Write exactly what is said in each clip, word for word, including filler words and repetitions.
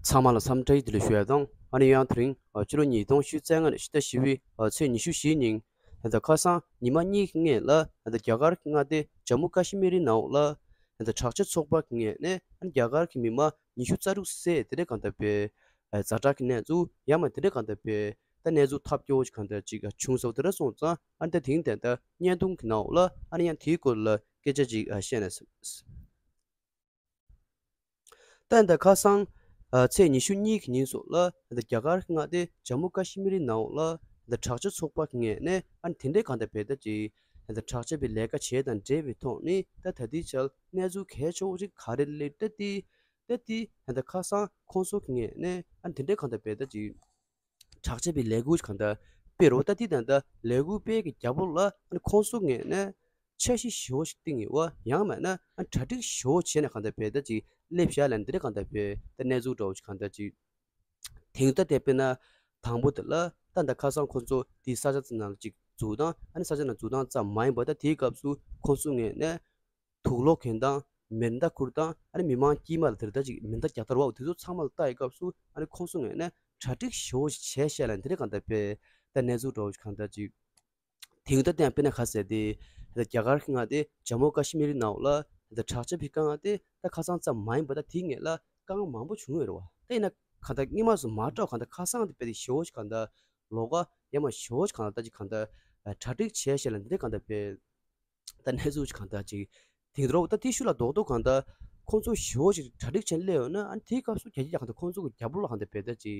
ཚང་མ་ལ་འཚམས་འདྲི་བཀྲ་ཤིས་བདེ་ལེགས་ཞུ་ཡ་དང་། ཨ་ནི་ཡང་དེ་རིང་ཕྱི་ལོ་ཉིས་སྟོང་ཉི་ཤུ་རྩ་ལྔ་ནས་ཕྱི་ཟླ་བཞི་པའི་ཚེས་ཉི་ཤུ་བཞིའི་ཉིན་ད་ལྟ་ཁ་སང་ཉི་མ་གཉིས་ཀྱི་སྔོན་ལ་ད་ལྟ་རྒྱ་གར་གྱི་མངའ་སྡེ་ཇམ་མུ་ཀ་ཤི་མིར་ནང་ལ་ད་ལྟ་དྲག་ཆས་ཚོགས་པ་གི་ངོས་ནས་ཨ་ནི་རྒྱ་གར་གྱི་མི་མང་ཉི་ཤུ་རྩ་དྲུག་བསད་དེ་འདྲ་གང་ལྟར་བས་ཛ་དྲག་གི་གནས་ཚུལ། ཡང་མ་དེ་འདྲ་གང་ལྟར་བས་ད་གནས་ཚུལ་ཐབས་སྐྱོ་བོ་ཞིག་གང་ལྟར་ཅིག་བྱུང་སོང་། དེ་འདྲ་སོང་ཙང་ཨ་ནི་ད་དེང་དེ་ལྟ་བརྙན་ཐུང་གི་ནང་ལ་ཨ་ནི་ཡང་དེའི་སྐོར་ལ་སྐད་ཆ་ཅིག་བཤད་ན། ད་ལྟ་ཁ་སང་ཚེས་ཉི་ཤུ་གཉིས་ཀྱི་ཉིན་སོགས་ལ་ད་ལྟ་རྒྱ་གར་གྱི་མངའ་སྡེ་ཇམ་མུ་ཀ་ཤི་མིར་ནང་ལ་ད་ལྟ་དྲག་ཆས་ཚོགས་པ་གི་ངོས་ནས་ཨ་ནི་དེ་འདྲའི་གང་ལྟར་བས་ད་ཅིག་ད་ལྟ་དྲག་ཆས་པའི་ལས་ཀ་བྱེད་དང་འབྲེལ་བའི་ཐོག་ནས་ད་ད་ལྟའི་ཆར་གནས་ཚུལ་གལ་ཆེ་བོ་ཞིག་ག་རེ་སླེབས། ད་ལྟའི་ད་ལྟའི་ད་ལྟ་ཁ་སང་ཁོང་ཚོ་གི་ངོས་ནས་ཨ་ནི་དེ་འདྲའི་གང་ལྟར་བས་ད་ཅིག་དྲག་ཆས་པའི་ལས་འགུལ་གང་ལྟར་སྤེལ་རོགས། ད་ལྟའི་ད་ལྟ་ལས་འགུལ་སྤེལ་གྱི་རྒྱབ་ལོགས་ལ་ཨ་ནི་ཁོང་ཚོ་ངོས་ནས་འཆར་གཞི་ཞེ་བོ་ཞིག་བཏིང་ཡོད་པ། ཡང་མིན་ན་ཨ་གྲ་སྒྲིག་ཞེ་བོ་བྱས་ནས་གང་ལྟར་བས་ད་ཅིག་སླེབས་བཞག་ལབ་འདི་འདྲ་གང་ལྟར་བས་ད་གནས་ཚུལ་འདྲ་བོ་ཞིག་གང་ལྟར་ཅིག་དེང་ད་ལྟ་དཔེར་ན་དང་པོ་དེ་ལ་ད་ལྟ་ཁ་སང་ཁོང་ཚོ་དེའི་ས་ཆ་ནང་ལ་ཅིག་འཛུལ་སྟངས། ཨ་ནི་ས་ཆ་ནང་འཛུལ་སྟངས་ཙམ་མ་ཡིན་པར་ད་དེའི་སྐབས་སུ་ཁོང་ཚོ་ངོས་ནས་དུག་ལོག་གྱོན་སྟངས། མེ་མདའ་ཁུར་སྟངས། ཨ་ནི་མི་མང་དཀྱིལ་མ་ལ་དེར་ད་ཅིག་མེ་མདའ་རྒྱག་ཐར་བ་དེ་ཚོ་ཚང་མ་ལ་ལྟ་ཡི་སྐབས་སུ་ཨ་ནི་ཁོང་ཚོ་ངོས་ནས་གྲ་སྒྲིག་ཞེ་བོ་ཞིག་བྱས་བཞག་ལབ་འདི་འདྲ་གང་ལྟར་བས་ད་གནས་ཚུལ་འདྲ་བོ་ཞིག་གང་ལྟར་ཅིག་དེང་ད་ལྟ་དཔེར་ན་ག་ཟེར་ཏེ་ད་རྒྱ་གར་གྱི་མངའ་སྡེ་ཇམ་མུ་ཀ་ཤི་མིར་ནང་ལ་ད་དྲག་ཆས་པའི་དཀའ་ངལ་དེ་ད་ཁ་སང་ཙམ་མ་ཡིན་པར་ད་དེའི་སྔོན་ལ་དཀའ་ངལ་མང་པོ་བྱུང་ཡོད་རེད་བ། ད་ཡིན་ན་གང་ལྟར་སྔོན་མ་སུ་མ་འདྲ་བ་གང་ལྟར་ཁ་སང་དེ་དཔེ་དེ་ཞེ་བོ་ཞིག་གང་ལྟར་ལོགས་ཀ་ཡ་མ་ཞེ་བོ་ཞིག་གང་ལྟར་ད་ཅིག་གང་ལྟར་གྲ་སྒྲིག་བྱས་བཞག་ལབ་འདི་འདྲ་གང་ལྟར་བས། ད་གནས་ཚུལ་གང་ལྟར་ཅིག་དེང་རབས་ད་དེ་ཤུལ་ལ་རྡོག་རྡོག་གང་ལྟར་ཁོང་ཚོ་ཞེ་བོ་ཞིག་གྲ་སྒྲིག་བྱས་སླེབས་ཡོད་ན་ཨ་ནི་དེའི་སྐབས་སུ་རྒྱ་ཆེ་གང་ལྟར་ཁོང་ཚོ་གི་རྒྱབ་ལོགས་ལ་གང་ལྟར་བས་ད་ཅིག་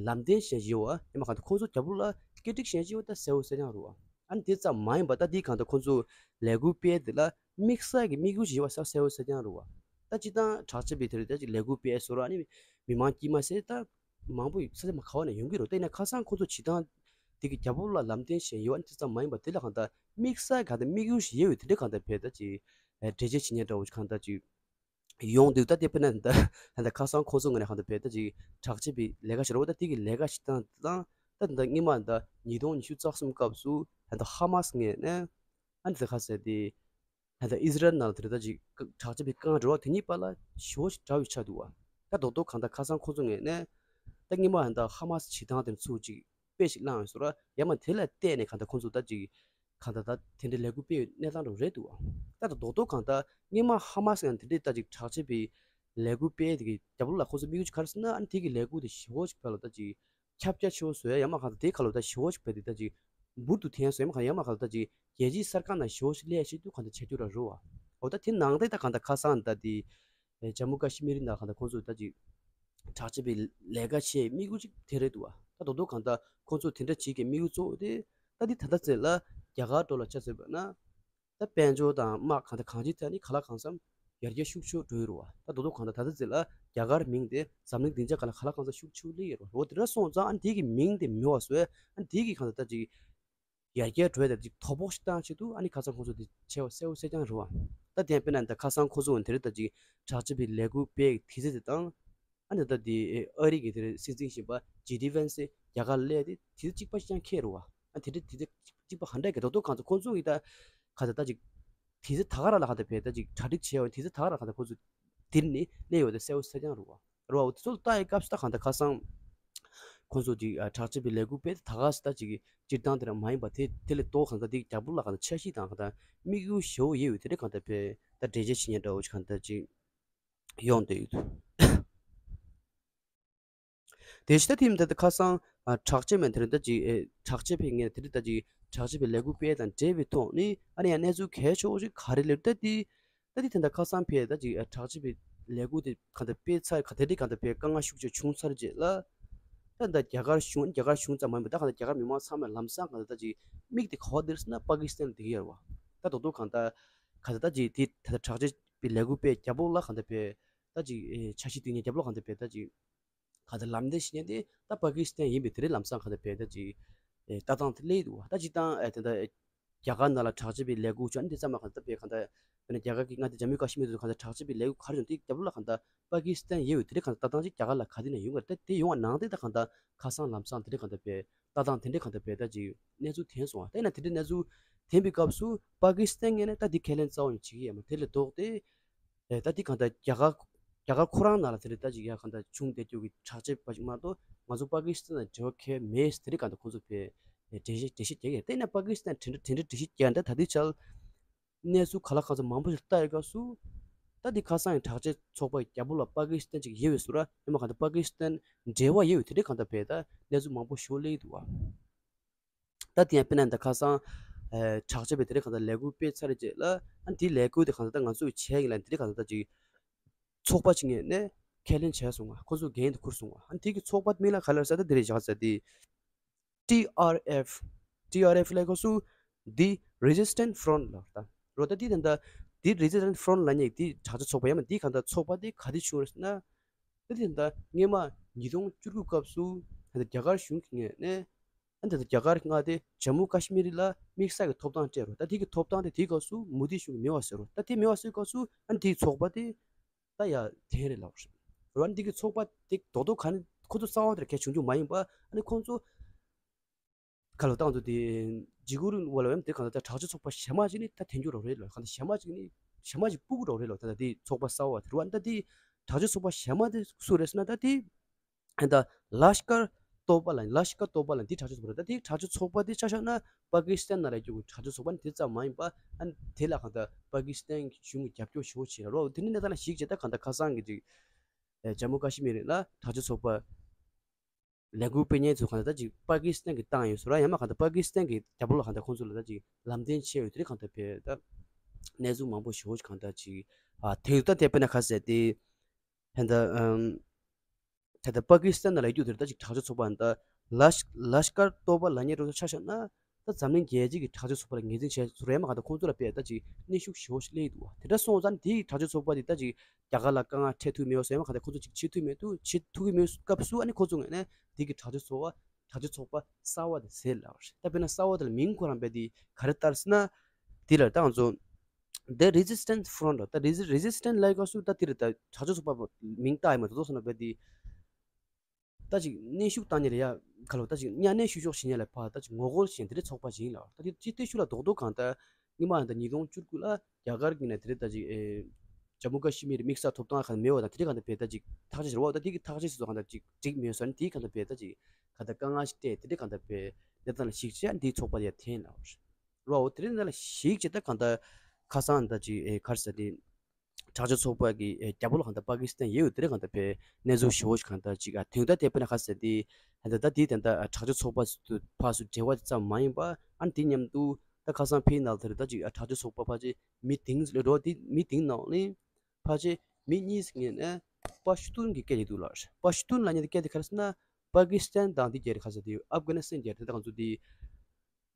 ལམ་སྟོན་བྱེད་བཞིན་ཡོད་པ། ཡང་མ་གང་ལྟར་ཁོང་ཚོ་རྒྱབ་ལོགས་ལ་སྐད་སྒྲིག་བྱེད་བཞིན་ཡོད་ད་གསལ་བོ་གསལ་རྐྱང་རེད་བ། ཨ་ནི་དེ་ཙམ་མ་ཡིན་པ་ད་དེ་གང་ལྟར་ཁོང་ཚོ་ལས་འགུལ་སྤེལ་དེ་ལ་དམིགས་བསལ་གྱི་དམིགས་ཡུལ་ཞིག་ཡོད་པ་ས་གསལ་བོ་གསལ་རྐྱང་རེད་བ། ད་སྤྱིར་བཏང་དྲག་ཆས་པའི་དེ་རིང་ད་ཅིག་ལས་འགུལ་སྤེལ་བཟོ་འདྲ་ཨ་ནི་མི་མང་དཀྱིལ་མ་ཟེར་ད་མང་པོ་ས་ཆ་མ་ག་བ་ནས་ཡོང་གི་རེད། ད་ཡིན་ན་ཁ་སང་ཁོང་ཚོ་བྱེད་སྟངས་དེ་གི་རྒྱབ་ལོགས་ལ་ལམ་སྟོན་བྱས་ཡོད། ཨ་ནི་དེ་ཙམ་མ་ཡིན་པ་དེ་ལ་གང་ལྟར་དམིགས་བསལ་གང་ལྟར་དམིགས་ཡུལ་ཞིག་ཡོད་པའི་དེ་འདྲ་གང་ལྟར་བས་ད་ཅིག་འགྲེལ་བརྗོད་བྱེད་མཁན་འདྲ་བོ་ཞིག་གང་ལྟར་ཅིག་ཡོང་འདུག་ད་དེ་དཔེར་ན་ད་ད་ལྟ་ཁ་སང་ཁོང་ཚོ་ངོས་ནས་གང་ལྟར་བས་ད་ཅིག་དྲག་ཆས་པའི་ལས་ཀ་བྱེད་རོགས། ད་དེ་གི་ལས་ཀ་བྱེད་སྟངས་དང་ད་ད་སྔོན་མ་ད་ཉིས་སྟོང་ཉི་ཤུ་རྩ་གསུམ་སྐབས་སུ་ད་ལྟ་ཧ་མ་སི་ངོས་ནས་ཨ་ནི་ད་ག་ཟེར་ཏེ་ད་ལྟ་ཨི་ཟི་རལ་ནང་ལ་དེ་རིང་ད་ཅིག་དྲག་ཆས་པའི་རྐང་འགྲོ་བ་དེ་གཉིས་བར་ལ་ཞེ་བོ་ཞིག་འདྲ་བའི་ཆགས་འདུག་བ། ད་རྡོག་རྡོག་གང་ལྟར་ཁ་སང་ཁོང་ཚོ་ངོས་ནས་ད་སྔོན་མ་ད་ཧ་མ་སི་བྱེད་སྟངས་དེ་ཚོ་ཅིག་དཔེ་ཞིག་བླངས་ཡོད་ཟེར་བ། ཡང་མ་དེ་ལ་བལྟས་ནས་གང་ལྟར་ཁོང་ཚོ་ད་ཅིག་གང་ལྟར་ད་དེ་འདྲའི་ལས་འགུལ་སྤེལ་ཡོད་གནས་སྟངས་འདྲ་བོ་རེད་འདུག་བ། ད་ད་རྡོག་རྡོག་གང་ལྟར་སྔོན་མ་ཧ་མ་སི་ཡང་དེ་འདྲའི་ད་ཅིག་དྲག་ཆས་པའི་ལས་འགུལ་སྤེལ་དེ་གི་རྒྱབ་ལོགས་ལ་ཁོང་ཚོ་དམིགས་ཡུལ་ག་རེ་ཟེར་ན་ཨ་ནི་དེ་གི་ལས་འགུལ་དེ་ཞེ་བོ་ཞིག་བས་ལ་ད་ཅིག་ཁྱབ་རྒྱ་ཆེ་བོ་བཟོ་ཡ། ཡང་མ་གང་ལྟར་དེའི་ཁ་ལོ་ད་ཞེ་བོ་ཞིག་བས་དེ་ད་ཅིག་འབུར་དུ་ཐོན་བཟོ་ཡ། ཡང་མ་གང་ཡང་མ་གང་ལྟར་ད་ཅིག་རྒྱལ་སྤྱིའི་གསར་ཁང་ནང་ཞེ་བོ་ཞིག་སླེབས་ཡ་ཆེད་དུ་གང་ལྟར་བྱ་རྒྱུ་ར་རུ་བ། འོ་ད་དེ་ནང་དེ་ད་གང་ལྟར་ཁ་སང་ད་དེ་ཇམ་མུ་ཀ་ཤི་མིར་ནང་གང་ལྟར་ཁོང་ཚོ་ད་ཅིག་དྲག་ཆས་པའི་ལས་ཀ་བྱེད་དམིགས་ཡུལ་ཅིག་དེ་རེད་འདུག་བ། ད་རྡོག་རྡོག་གང་ལྟར་ཁོང་ཚོ་དེ་འདྲ་བྱེད་ཀྱི་དམིགས་ཡུལ་གཙོ་བོ་དེ་ད་འདི་ད་ལྟ་ཚེ་ལ་རྒྱ་གར་འགྲོ་ལ་ཆ་མཚོན་པ་ན་ད་དཔལ་འབྱོར་དང་དམག་གང་ལྟར་གང་ཅིའི་ཐད་ནས་ག་ལ་གང་འཚམ་ཡར་རྒྱས་ཤུགས་ཆེ་འགྲོ་ཡི་རུ་བ། ད་རྡོག་རྡོག་གང་ལྟར་ད་ལྟ་ཚེ་ལ་རྒྱ་གར་མིང་དེ་འཛམ་གླིང་སྡིངས་ཆ་ག་ལ་ག་ལ་གང་འཚམ་ཤུགས་ཆེ་སླེབས་ཡོད་རུ་བ། འོ་དེ་འདྲ་སོང་ཙང་ཨ་ནི་དེ་གི་མིང་དེ་མི་བ་བཟོས། ཨ་ནི་དེ་གི་གང་ལྟར་ད་ཅིག་ཡར་རྒྱས་འགྲོ་ཡ་ད་ཅིག་དོ་ཕོག་ཞིག་བཏང་ཆེད་དུ་ཨ་ནི་ཁ་སང་ཁོང་ཚོ་དེ་བྱས་པ་གསལ་བོ་གསལ་རྐྱང་རེད་བ། ད་དེ་དཔེར་ན་ད་ཁ་སང་ཁོང་ཚོ་འོན་དེ་རེད་ད་ཅིག་དྲག་ཆས་པའི་ལས་འགུལ་སྤེལ་དུས་ཚོད་དེ་དང་ཨ་ནི་ད་དེ་ཨ་རི་གི་དེ་རེད་སྲིད་འཛིན་གཞོན་པ་ཇེ་ཌི་ཝན་སི་རྒྱ་གར་སླེབས་དེ་དུས་ཚོད་གཅིག་པ་ཞིག་ཀྱང་འཁེལ་རེད་བ། ཨ་དེ་འདྲ་དུས་ཚོད་གཅིག་པ་ག་འདྲ་གི་རྡོག་རྡོག་གང་ཚོ་ཁོང་ཚོ་གི་ད་ག་ད་ད་ཅིག་དུས་ཚོད་ད་ག་ར་ལ་ག་ད་བས་ད་ཅིག་གྲ་སྒྲིག་བྱས་ཡོད་དུས་ཚོད་ད་ག་ར་ག་ད་ཁོང་ཚོ་དེར་ནི་སླེབས་ཡོད་དེ་གསལ་བོ་གསལ་རྐྱང་རེད་བ། རོ་དེ་ཚོ་ལ་ལྟ་ཡི་སྐབས་སུ་ད་གང་ལྟར་ཁ་སང་ཁོང་ཚོ་ཅིག་དྲག་ཆས་པའི་ལས་འགུལ་སྤེལ་ད་ག་སི་ད་ཅིག་སྤྱིར་བཏང་དེ་རང་མ་ཡིན་པ་དེ་དེ་ལས་ལྡོག་གང་ལྟར་དེ་རྒྱབ་ལོགས་ལ་གང་ལྟར་འཆར་གཞི་དང་གང་ལྟར་དམིགས་ཡུལ་ཞེ་བོ་ཡོད་ཡོད་དེ་འདྲ་གང་ལྟར་སྤེལ་ད་འགྲེལ་བརྗོད་བྱེད་མཁན་འདྲ་བོ་ཅིག་གང་ལྟར་ཅིག་ཡོང་བསྡད་ཡོད་འདུག་དེ་ཕྱི་ད་ཐིམ་ད་ད་ཁ་སང་དྲག་ཆས་མེད་དེ་རེད་ད་ཅིག་དྲག་ཆས་པའི་ངས་དེ་རེད་ད་ཅིག་དྲག་ཆས་པའི་ལས་འགུལ་སྤེལ་དང་འབྲེལ་བའི་ཐོག་ནས་ཨ་ནི་ཡང་གནས་ཚུལ་གལ་ཆེ་བོ་ཞིག་ག་རེ་སླེབས་ད་དེ། ད་དེ་དེ་འདྲ་ཁ་སང་ཕེ་ད་ཅིག་དྲག་ཆས་པའི་ལས་འགུལ་དེ་ག་འདྲ་སྤེལ་ཚར་ག་དེ་འདྲའི་ག་འདྲ་ཕེ་དཀའ་ངལ་ཤུགས་ཆེ་བྱུང་ཚར་རྗེས་ལ། ད་ད་རྒྱ་གར་གཞུང་རྒྱ་གར་གཞུང་ཙམ་མ་ཡིན་པར་ད་ག་ད་རྒྱ་གར་མི་མང་ཚང་མས་ལམ་སང་ག་ད་ད་ཅིག་མིག་དེ་ག་བ་དེར་སོང་ན་པ་ཀི་སི་ཐན་ལ་དེ་གི་ཡར་བ། ད་རྡོག་རྡོག་གང་ད་ག་ད་ད་ཅིག་དེ་ད་ད་དྲག་ཆས་པའི་ལས་འགུལ་སྤེལ་རྒྱབ་ལོགས་ལ་ག་འདྲ་ཕེ་ད་ཅིག་འཆར་གཞི་དེ་ཉིད་རྒྱབ་ལོགས་ག་འདྲ་ཕེ་ད་ཅིག་ག་ད་ལམ་སྟོན་བྱེད་མཁན་དེ་ད་པ་ཀི་སི་ཐན་ཡིན་པའི་དེ་རིང་ལམ་སང་ག་ད་ཕེ་ད་ཅིག་ལྟ་སྟངས་དེ་སླེབས་འདུག་ད་ཅིག་དང་དེ་འདྲ། རྒྱ་གར་ནང་ལ་དྲག་ཆས་པའི་ལས་འགུལ་བྱུང་འདི་ཚང་མ་གང་ལྟར་བས་གང་ལྟར་བས་ན་རྒྱ་གར་གྱི་མངའ་སྡེ་ཇམ་མུ་ཀ་ཤི་མིར་དུ་གང་ལྟར་དྲག་ཆས་པའི་ལས་འགུལ་ག་རེ་བྱུང་དེ་རྒྱབ་ལོགས་ལ་གང་ལྟར་པ་ཀི་སི་ཐན་ཡོད་དེ་རེད། གང་ལྟར་ལྟ་སྟངས་ཅིག་རྒྱ་གར་ལ་ག་དེ་ནས་ཡོང་གི་རེད། དེ་ཡོང་བ་ནང་དེ་ད་གང་ལྟར་ཁ་སང་ལམ་སང་དེ་རེད་གང་ལྟར་བས་ལྟ་སྟངས་དེ་འདྲས་གང་ལྟར་བས་ད་ཅིག་གནས་ཚུལ་ཐོན་སོང་བ། དེ་ན་དེ་འདྲས་གནས་ཚུལ་ཐོན་པའི་སྐབས་སུ་པ་ཀི་སི་ཐན་ངོས་ནས་ད་འདི་ཁས་ལེན་རྩ་བ་ནས་བྱེད་ཀྱི་ཡོད་མ་རེད། དེ་ལས་ལྡོག་སྟེ་ད་འདི་གང་ལྟར་རྒྱ་གར་ རྒྱ་གར་ཁོ་རང་ནང་ལ་དེ་རིང་ད་ཅིག་ཡ་གང་ལྟར་བྱུང་བསྡད་རྒྱུ་གི་དྲག་ཆས་པ་ཞིག་མ་གཏོགས་ང་ཚོ་པ་ཀི་སི་ཐན་དང་འབྲེལ་བ་གང་ཡང་མེད་ཟེར་དེ་རིང་གང་ལྟར་ཁོང་ཚོ་ཕར་འགྲེལ་བཤད་འགྲེལ་བཤད་རྒྱག་གི་རེད། དེ་ནས་པ་ཀི་སི་ཐན་དེ་འདྲ་དེ་འདྲ་འགྲེལ་བཤད་རྒྱག་ན་ད་ལྟའི་ཆར་གནས་ཚུལ་ག་ལ་གང་འཚམ་མང་པོ་ཞིག་ལྟ་ཡོད་སྐབས་སུ། ད་འདི་ཁ་སང་ཡང་དྲག་ཆས་ཚོགས་པ་ཡི་རྒྱབ་ལོགས་ལ་པ་ཀི་སི་ཐན་ཅིག་ཡོད་པའི་བཟོ་འདྲ། ཡང་མ་གང་ལྟར་པ་ཀི་སི་ཐན་འབྲེལ་བ་ཡོད་པའི་དེ་འདྲའི་གང་ལྟར་བས་ད་གནས་ཚུལ་མང་པོ་ཞིག་སླེབས་འདུག་བ། ད་དེ་ཡང་དཔེར་ན་ད་ཁ་སང་ཨ་དྲག་ཆས་པས་དེ་འདྲའི་གང་ལྟར་ལས་འགུལ་སྤེལ་ཚར་རྗེས་ལ། ཨ་འདི་ལས་འགུལ་དེ་གང་ལྟར་ད་ང་ཚོས་བྱས་ཡིན་ལ་དེ་འདྲའི་གང་ལྟར་ད་ཅིག་ཚོགས་པ་ཅིག་ངོས་ནས་ཁས་ལེན་བྱས་སོང་བ། ཁོ་ཚོ་འགན་དེ་འཁུར་སོང་བ། ཨ་དེ་གི་ཚོགས་པ་མིང་ལ་ག་རེ་ཟེར་ད་དེ་རེད་བཞག་ཟེར་དེ། ཊི་ཨར་ཨེཕ། ཊི་ཨར་ཨེཕ་ལབ་སྐབས་སུ་The Resistance Front ལབ་ད། རོ་ད་དེ་དེ་འདྲ་The Resistance Front ལབ་མཁན་དེ་དྲག་ཆས་ཚོགས་པ་ཡང་མ་དེ་གང་ལྟར་ཚོགས་པ་དེ་ག་དེ་བྱུང་རེད་ཟེར་ན། ད་དེ་འདྲ་སྔོན་མ་ཉིས་སྟོང་བཅུ་དགུ་སྐབས་སུ་ད་རྒྱ་གར་གཞུང་གི་ངོས་ནས་ཨ་ད་རྒྱ་གར་མངའ་སྡེ་ཇམ་མུ་ཀ་ཤི་མིར་ལ་དམིགས་བསལ་གྱི་ཐོབ་ཐང་སྤྲད་རོ། ད་དེ་གི་ཐོབ་ཐང་དེ་དེའི་སྐབས་སུ་མོ་དི་གཞུང་གིས་མེད་པ་བཟོས་རོ། ད་དེ་མེད་པ་བཟོས་སྐབས་སུ་ཨ་དེའི་ཚོགས་པ་དེ་ད་ཡ་འཐེན་རེད་ལབ་རེད། རོ་ཨ་འདི་གི་ཚོགས་པ་དེ་རྡོག་རྡོག་ག་ནས་ཁོ་ཚོ་རྩ་བ་དེར་གལ་བྱུང་རྒྱུ་མ་ཡིན་པ། ཨ་ནི་ཁོང་ཚོ་ཁ་ལོ་བཏང་ཚོ་དེ་འཇིགས་སྐུལ་བ་ལ་ཡང་དེ་གང་ལྟར་དྲག་ཆས་ཚོགས་པ་གཞན་མ་ཅིག་ནི་ད་འཐེན་རྒྱུ་རོགས་རེད་ལ། གང་ལྟར་གཞན་མ་ཅིག་ནི་གཞན་མ་ཅིག་སྤུ་གུ་རོགས་རེད་ལ། ད་ལྟ་དེ་ཚོགས་པ་གསར་བ་དེ་རུ་བ་ད་དེ་དྲག་ཆས་ཚོགས་པ་གཞན་མ་དེ་སུ་རེད་ཟེར་ན་ད་དེ་ད་ལ་ཤི་ཀར་ཏོ་པ་ལ་ལ་ཤི་ཀར་ཏོ་པ་ལ་འདི་དྲག་ཆས་ཚོགས་པ་རེད། ད་དེ་དྲག་ཆས་ཚོགས་པ་དེ་ཆ་བཞག་ན་པ་ཀི་སི་ཐན་ནང་ལ་རྒྱུ་གི་དྲག་ཆས་ཚོགས་པ་ནི་དེ་ཙམ་མ་ཡིན་པ། ཨ་ནི་དེ་ལ་གང་ལྟར་པ་ཀི་སི་ཐན་གཞུང་གི་རྒྱབ་སྐྱོར་ཞེ་པོ་བྱེད་ལ་རོ། དེ་ནི་གནས་སྟངས་ལ་གཞིགས་བྱས་ད་གང་ལྟར་ཁ་སང་གི་ཅིག་ཨེ་ཇམ་མུ་ཀ་ཤི་མིར་ལ་དྲག་ཆས་ཚོགས་པ་ལས་འགུལ་སྤེལ་མཁན་ཚོ་གང་ལྟར་ད་ཅིག་པ་ཀི་སི་ཐན་གྱིས་བཏང་ཡོད་ཟེར་ར། ཡང་མ་གང་ལྟར་པ་ཀི་སི་ཐན་གྱི་རྒྱབ་ལོགས་ལ་གང་ལྟར་ཁོང་ཚོ་ལ་ད་ཅིག་ལམ་སྟོན་བྱས་ཡོད་དེ་རེད། གང་ལྟར་བས་ད་གནས་ཚུལ་མང་པོ་ཞེ་པོ་ཞིག་གང་ལྟར་ཅིག་ཨ་དེ་ད་དེ་དཔེར་ན་ཁ་གསལ་ཏེ་ད་ལྟ་ཨམ་ད་ལྟ་པ་ཀི་སི་ཐན་ནང་ལ་ཡོད་དེ་རེད། ད་ཅིག་དྲག་ཆས་ཚོགས་པ་ད་ལ་ལ་ཤི་ཀར་ཏོ་པ་ལབ་མཁན་རོ་ཆ་བཞག་ན། ད་འཛམ་གླིང་རྒྱལ་སྤྱི་གི་དྲག་ཆས་ཚོགས་པ་ལ་ངོས་འཛིན་བྱས་ཚུལ་རེད། མ་གང་ལྟར་ཁོང་ཚོ་ལ་དཔེ་ད་ཅིག་གནོན་ཤུགས་ཞེ་པོ་ཞིག་སླེབས་འདུག་བ། དེ་འདྲ་སོང་ཙང་དེའི་དྲག་ཆས་ཚོགས་པ་དེ་ད་ཅིག་རྒྱ་གར་ལ་དཀའ་ངལ་འཕྲད་ཐུབ་མེད་པ་སོང་ཡང་མ་གང་ལྟར་ཁོང་ཚོ་ཅིག་བྱེད་ཐུབ་མེད་འདུག་བྱེད་ཐུབ་ཀྱི་མེད་སྐབས་སུ་ཨ་ནི་ཁོང་ཚོ་ངོས་ནས་དེ་གི་དྲག་ཆས་ཚོགས་པ་དྲག་ཆས་ཚོགས་པ་གསར་བ་དེ་ཟེར་ལབ་པ་རེད། ད་དཔེར་ན་གསར་བ་དེ་ལ་མིང་ཁོ་རང་དཔེ་དེ་ག་རེ་བཏགས་ཟེར་ན། དེ་ལ་ད་ང་ཚོ་The Resistance Front ད་Resi- Resistance ལབ་སྐབས་སུ་ད་དེ་རེད། ད་དྲག་ཆས་ཚོགས་པ་མིང་བཏགས་ཡོད་མ་རེད། དོ་སོང་ན་དཔེ་དེ། ད་ཅིག་གནོན་ཤུགས་བཏང་ནས་རེད་ཡ། ག་ལོ་ད་ཅིག་གཉའ་གནོན་བཤུ་གཞོག་བྱེད་མཁན་ལ་ཕར་ད་ཅིག་ངོ་རྒོལ་བྱེད་མཁན་དེ་འདྲའི་ཚོགས་པ་ཞིག་ཡིན་ལ། ད་དེ་ཅི་སྟེ་ཤུགས་ལ་རྡོག་རྡོག་གང་ལྟར་སྔོན་མ་ད་ཉིས་སྟོང་བཅུ་དགུ་ལ་རྒྱ་གར་གྱི་ནས་དེ་འདྲའི་ད་ཅིག་ཨེ་ཇམ་མུ་ཀ་ཤི་མིར་དམིགས་བསལ་ཐོབ་ཐང་གང་མེད་པ་དང་དེ་འདྲའི་གང་ལྟར་བས་ད་ཅིག་ཐག་གཅོད་བྱེད་རོགས། ད་དེ་གི་ཐག་གཅོད་བྱེད་ཚོ་གང་ལྟར་ཅིག་འགྲིག་མེད་སོང་ནས་དེ་གང་ལྟར་བས་ད་ཅིག་ག་ད་དཀའ་ངལ་ཞིག་སྤྲད་དེ་འདྲའི་གང་ལྟར་བས་གནས་སྟངས་ལ་གཞིགས་བྱས་འདིའི་ཚོགས་པ་དེ་ཡར་འཐེན་ལ་རོགས། དེ་འདྲའི་གནས་སྟངས་ལ་གཞིགས་བྱས་ད་གང་ལྟར་ཁ་སང་ད་ཅིག་ཨེ་ག་རེ་ཟེར་དེ། དྲག་ཆས་ཚོགས་པ་གི་ཨེ་རྒྱབ་ལོགས་གང་ལྟར་པ་ཀི་སི་ཐན་ཡོད་དེ་རེད། གང་ལྟར་བས་གནས་ཚུལ་ཞེ་པོ་ཞིག་གང་ལྟར་ཅིག་ཨ་དོན་དག་དེ་དཔེར་ན་ག་ཟེར་དེ་ད་ལྟ་དེ་ད་ལྟ་ཨ་དྲག་ཆས་ཚོགས་པ་ཚོ་ཕར་ཚུར་འབྲེལ་བ་དེ་ཙམ་མ་ཡིན་པ། ཨ་ནི་དེ་མཉམ་དུ་ད་ཁ་སང་ཕའི་ནང་དེར་ད་ཅིག་ཨ་དྲག་ཆས་ཚོགས་པ་ཕལ་ཆེར་མི་དེང་ལས་འགྲོ་དེ་མི་དེང་ནང་ནས་ཕལ་ཆེར་མི་གཉིས་ངོས་ནས་པ་ཤུ་ཏུན་གྱི་སྐད་ཡིག་འདུག་ལ། པ་ཤུ་ཏུན་ལབ་མཁན་དེ་སྐད་དེ་ག་རེ་ཟེར་ན་པ་ཀི་སི་ཐན་དང་དེ་རྒྱལ་རེད། ག་ཟེར་དེ་ཨབ་གྷ་ནི་སི་ཐན་རྒྱལ་རེད། ད་ང་ཚོ་དེ།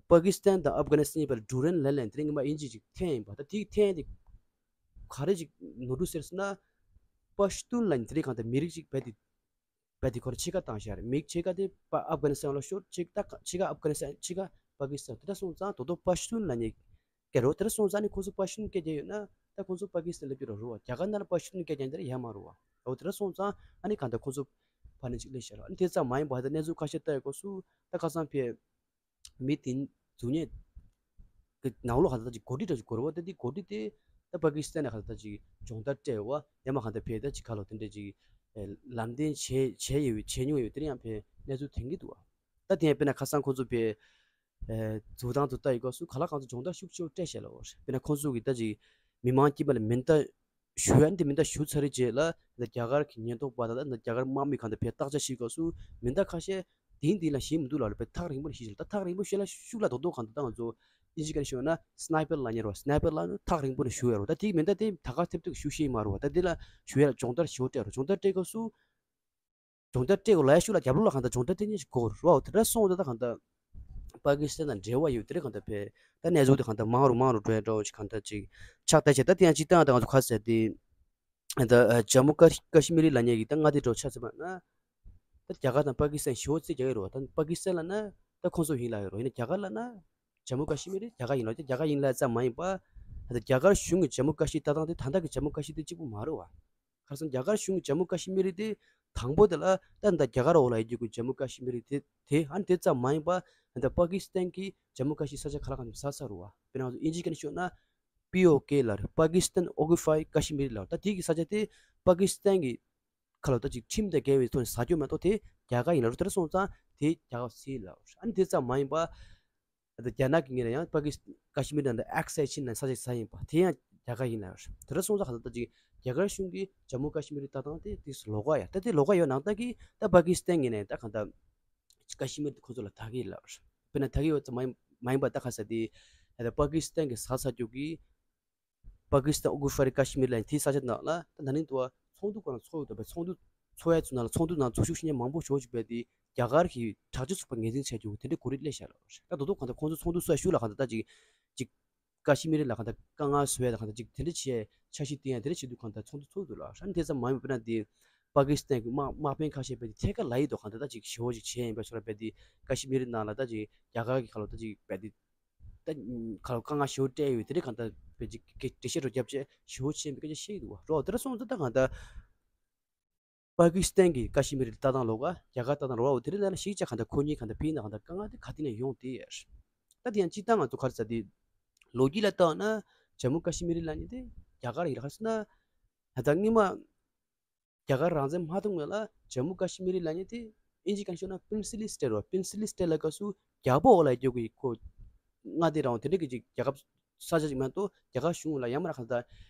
པ་ཀི་སི་ཐན་དང་ཨབ་གྷ་ནི་སི་ཐན་བར་ཌུ་རན་ལེན་ལེན་དེ་རིང་ངེས་པ་དབྱིན་ཇི་ཅིག་འཐེན་ཡིན་པ། ད་དེའི་འཐེན་དེ་ག་རེ་ཅིག་ནོར་འཁྲུལ་ཟེར་ཟེར་ན། པ་ཤུ་ཏུན་ལ་ནི་དེ་རིང་གང་ལྟར་མི་རིགས་ཅིག་རྦད་དེ་རྦད་དེ་ཁོ་ར་ཕྱེད་ཀ་བཏང་བཞག་རེད། མི་ཕྱེད་ཀ་དེ་པ་ཨབ་གྷ་ནི་སི་ཐན་ལ་ཤོར། ཕྱེད་ཀ་ཕྱེད་ཀ་ཨབ་གྷ་ནི་སི་ཐན་ཕྱེད་ཀ་པ་ཀི་སི་ཐན། དེ་འདྲ་སོང་ཙང་དོ་དོ་པ་ཤུ་ཏུན་ལ་ནི་སྐད་རོ། དེ་འདྲ་སོང་ཙང་ནི་ཁོ་ཚོ་པ་ཤུ་ཏུན་སྐད་རྒྱག་ཡོད་ན་ད་ཁོ་ཚོ་པ་ཀི་སི་ཐན་སླེབས་ཀྱི་རོ་རོ་བ། རྒྱ་གར་ནང་ལ་པ་ཤུ་ཏུན་སྐད་རྒྱག་འདི་ར་ཡ་མ་རོ་བ། འོ་དེ་འདྲ་སོང་ཙང་ཨ་ནི་གང་ལྟར་ཁོ་ཚོ་ཕ་ནི་ཅིག་སླེབས་བཞག་རོ། ཨ་ནི་དེ་ཙམ་མ་ཡིན་པ་ད་གནས་ཚུལ་ཁ་ཤས་ལྟ་ཡོད་སྐབས་སུ་ད་ཁ་སང་ཕེ། མི་དེ་འཛུལ་ཉེས་ཀྱི་ནང་ལོགས་ཧ་ད་ཅིག་འགོ་ཁྲིད་འདྲ་ཅིག་འགོ་ར་བ། ད་དེ་འགོ་ཁྲིད་དེ་ད་པ་ཀི་སི་ཐན་ནས་ཧ་ད་ཅིག་སྦྱོང་བརྡར་སྤྲད་བ་ཡང་མ་ཧ་ད་ཕེ་ད་ཅིག་ག་ལོ་དེ་འདྲ་ཅིག་ལམ་སྟོན་བྱས་བྱས་ཡོད་བྱས་མྱོང་ཡོད་དེ་ཡང་ཕེ་གནས་ཚུལ་ཐོན་གྱི་འདུག་བ། ད་དེ་ཡང་དཔེར་ན་ཁ་སང་ཁོ་ཚོ་ཕེ་འཛུལ་སྟངས་དུ་ལྟ་ཡི་སྐབས་སུ་ག་ལ་གང་ཚོ་སྦྱོང་བརྡར་ཤུགས་ཆེ་བོ་སྤྲད་བཞག་ལ་བ། དཔེར་ན་ཁོ་ཚོ་གི་ད་ཅིག་མི་མང་དཀྱིལ་མ་ལ་མེ་མདའ་ཞུ་ཡ་འདི་མེ་མདའ་ཞུ་ཚར་རེད་རྗེས་ལ་ད་རྒྱ་གར་གྱི་ཉེན་རྟོག་པ་དང་ད་རྒྱ་གར་དམག་མི་གང་དང་ཕེ་བརྟག་དཔྱད་བྱེད་སྐབས་སུ་མེ་མདའ་ཁ་ཤས་དེང་དེང་ལ་ཞེད་མི་འདུག་ལ་ལ་ཕེ་ཐག་རིང་པོ་ནས་ཞེད་ཅིག་ལ། ད་ཐག་རིང་པོ་ཞེད་ལ་ཤུགས་ལ་རྡོག་རྡོག་གང་དང་ད་ང་ཚོ་ཨིན་ཇི་སྐད་ནས་ཤོད་ན་སི་ནའི་པར་ལབ་མཁན་རེད་བ། སི་ནའི་པར་ལབ་ན་ཐག་རིང་པོ་ནས་ཞུ་ཡ་རེད་བ། ད་དེའི་མེ་མདའ་དེ་ད་ག་ཐེབས་ཐུབ་ཀྱི་ཤུགས་ཤེས་མ་རེད་བ། ད་དེ་ལ་ཞུ་ཡ་ལ་སྦྱོང་བརྡར་ཞེ་པོ་སྤྲད་རེད། སྦྱོང་བརྡར་སྤྲད་སྐབས་སུ་སྦྱོང་བརྡར་སྤྲད་དགོས་ལ་ཡ་ཤུགས་ལ་རྒྱབ་ལོགས་ལ་གང་ལྟར་སྦྱོང་བརྡར་སྤྲད་མཁན་ཞིག་དགོས་རེད་བ། འོ་དེ་འདྲ་སོང་ཙང་ད་གང་ལྟར་པ་ཀི་སི་ཐན་དང་འབྲེལ་བ་ཡོད་དེ་རེད། གང་ལྟར་ཕེ་ད་གནས་ཚུལ་དེ་གང་ལྟར་མང་རུ་མང་རུ་འགྲོ་ཡ་འདྲ་བོ་ཞིག་གང་ལྟར་ཅིག་ཆགས་བསྡད་བྱས། ད་དེ་ཡང་སྤྱིར་བཏང་ད་ང་ཚོ་ཁ་གསལ་དེ་ད་ཇམ་མུ་ཀ་ཀ་ཤི་མིར་ལབ་མཁན་གྱི་ད་མངའ་སྡེ་འདྲ་བོ་ཆ་མཚོན་པ་ན་ད་རྒྱ་གར་དང་པ་ཀི་སི་ཐན་ཞེ་པོ་རྩིས་རྒྱག་གི་རེད་བ། ད་པ་ཀི་སི་ཐན་ལབ་ན་ད་ཁོང་ཚོ་ཡིན་ལབ་ཡོད་རེད་བ། ཡིན་ན་རྒྱ་གར་ལབ་ན་ཇམ་མུ་ཀ་ཤི་མིར་རྒྱ་གར་ཡིན་ལབ། ད་རྒྱ་གར་ཡིན་ལབ་ཙམ་མ་ཡིན་པ། ད་ལྟ་རྒྱ་གར་གཞུང་གི་ཇམ་མུ་ཀ་ཤི་ལྟ་སྟངས་དེ་ད་ལྟ་གི་ཇམ་མུ་ཀ་ཤི་དེ་གཅིག་པུ་མ་རེད་བ། ཁ་སང་རྒྱ་གར་གཞུང་གི་ཇམ་མུ་ཀ་ཤི་མིར་དེ་དང་པོ་དེ་ལ་ད་ད་རྒྱ་གར་འོག་ལ་ཡོད་རྒྱུ་གི་ཇམ་མུ་ཀ་ཤི་མིར་དེ་དེ་ཨ་ནི་དེ་ཙམ་མ་ཡིན་པ། ད་ད་པ་ཀི་སི་ཐན་གྱི་ཇམ་མུ་ཀ་ཤི་ས་ཆ་ག་ལ་གང་འཚམ་ཟ་ཚར་རེད་བ། དཔེར་ན་ང་ཚོ་ཨིན་ཇི་སྐད་ནས་ཤོད་ན་པི་ཨོ་ཀེ་ལབ་རེད། Pakistan Occupied Kashmir ལབ་རེད། ད་དེ་གི་ས་ཆ་དེ་ པ་ཀི་སི་ཐན་གྱི་ཁ་ལོ་ད་ཅིག་ཁྲིམས་དང་འགལ་བའི་ཐོག་ནས་ཟ་རྒྱུ་མ་གཏོགས་དེ་རྒྱ་གར་ཡིན་ལབ་རེད། དེ་འདྲ་སོང་ཙང་དེ་རྒྱ་གར་སེལ་ལབ་རེད། ཨ་ནི་དེ་ཙམ་མ་ཡིན་པ། ད་རྒྱ་ནག་གི་ངོས་ནས་ཡང་པ་ཀི་སི་ཀ་ཤི་མིར་དང་ཨེག་སའི་ཆིན་ནང་ས་ཆ་ཟ་ཡིན་པ་དེ་ཡང་རྒྱ་གར་ཡིན་ལབ་རེད། དེ་འདྲ་སོང་ཙང་གང་ལྟར་ད་ཅིག་རྒྱ་གར་གཞུང་གིས་ཇམ་མུ་ཀ་ཤི་མིར་ལྟ་སྟངས་དེ་དེ་ལོགས་ཀ་ཡ། ད་དེ་ལོགས་ཀ་ཡོད་ནང་ལྟ་གི་ད་པ་ཀི་སི་ཐན་ངོས་ནས་ད་གང་ལྟར་ཀ་ཤི་མིར་དེ་ཁོ་ཚོ་ལ་ད་གི་ལབ་རེད། དཔེར་ན་ད་གི་ཡོད་ཙམ་མ་ཡིན་མ་ཡིན་པ་ད་ག་ས་དེ་ད་པ་ཀི་སི་ཐན་གྱི་ཟ་ས་རྒྱུ་གི་པ་ཀི་སི་ཐན་ཨུ་གུ་ཧྥ་རི་ཀ་ཤི་མིར་ལ་ཡིན་དེའི་ས་ཆ་ནང་ལ་ད་ན་ནིང་དུ་བ་ཚོགས་འདུ་སྐོར་ལ་ཚོགས་ཡོད་པའི་ཚོགས་འདུ་ཚོགས་ཡ་ཚོ་ནང་ལ་ཚོགས་འདུ་ནང་འཛུལ་ཞུགས་ཤེས་མཁན་མང་པོ་ཞེ་པོ་ཅིག་བས་དེ་རྒྱ་གར་གྱི་དྲག་སྤྱོད་ཚོགས་པ་ངོས་འཛིན་བྱས་རྒྱུ་དེ་འདྲའི་གོ་རིམ་སླེབས་བཞག་ལ། ད་དོ་དོ་གང་ལྟར་ཁོང་ཚོ་ཚོགས་འདུ་སོགས་ཤུགས་ལ་གང་ལྟར་ད་ཅིག་ཅིག་ཀ་ཤི་མིར་ལ་གང་ལྟར་དཀའ་ངལ་བཟོ་ཡ་ད་གང་ལྟར་ཅིག་དེ་འདྲ་བྱས་འཆར་གཞི་བཏིང་ཡ་དེ་འདྲ་བྱེད་དུས་གང་ལྟར་ཚོགས་འདུ་ཚོགས་འདུག་ལ། ཧྲན་དེ་ཙམ་མ་ཡིན་པ་དཔེར་ན་དེ་པ་ཀི་སི་ཐན་གྱི་དམག་དམག་དཔོན་ཁ་ཤས་བས་དེ་ཐད་ཀར་ལ་ཡི་དོ་གང་ལྟར་ད་ཅིག་ཞེ་པོ་ཅིག་བྱས་ཡིན་པ་ཤོར་བས་དེ་ཀ་ཤི་མིར་ནང་ལ་ད་ཅིག་རྒྱ་གར་གྱི་ཁ་ལོ་ད་ཅིག་བས་དེ། ད་ཁ་ལོ་དཀའ་ངལ་ཞེ་པོ་སྤྲད་ཡོད་དེ་འདྲའི་གང་ལྟར་བས་ཅིག་འགྲེལ་བཤད་རོ་རྒྱབ་བྱས་ཞེ་པོ་བྱས་པའི་སྐད་ཆ་བཤད་ཀྱི་འདུག་བ། རོ་དེ་འདྲ་སོང་ཙང་ད་གང་ལྟར་པ་ཀི་སི་ཐན་གྱི་ཀ་ཤི་མིར་ལྟ་སྟངས་ལོགས་ཀ་རྒྱ་གར་ལྟ་སྟངས་ལོགས་ཀ་འོ་དེ་འདྲ་ལ་ན་ཞིག་ཅག་གང་ལྟར་ཁོ་གཉིས་གང་ལྟར་ཕིན་ན་གང་ལྟར་དཀའ་ངལ་དེ་ག་དེ་ནས་ཡོང་དེ་ཡ། ད་དེ་ཡང་སྤྱིར་བཏང་ང་ཚོ་ག་རེ་ཟ་དེ་ལོ་རྒྱུས་ལ་བལྟས་ན་ཇམ་མུ་ཀ་ཤི་མིར་ལབ་མཁན་དེ་རྒྱ་གར་ཡིན་ལ་ག་རེ་ཟེར་ན་ད་ལྟ་སྔོན་མ། རྒྱ་གར་རང་བཙན་མ་ཐོབ་སྔོན་ལ་ཇམ་མུ་ཀ་ཤི་མིར་ལབ་མཁན་དེ་ཨིན་ཇི་གང་ཤོད་ན་པིན་སི་ལི་སི་ཊེཊ་རོ། པིན་སི་ལི་སི་ཊེཊ་ལ་སྐབས་སུ་རྒྱལ་པོ་འོག་ལ་ཡོད་རྒྱུ་གི་ཁོ་མངའ་སྡེ་རང་དབང་དེ་འདྲ་གི་ཅིག་རྒྱལ་ཁབ་ས་ཆ་ཅིག་མ་གཏོགས་རྒྱ་གར་གཞུང་ལ་ཡ་མ་ར་གང་ལྟར་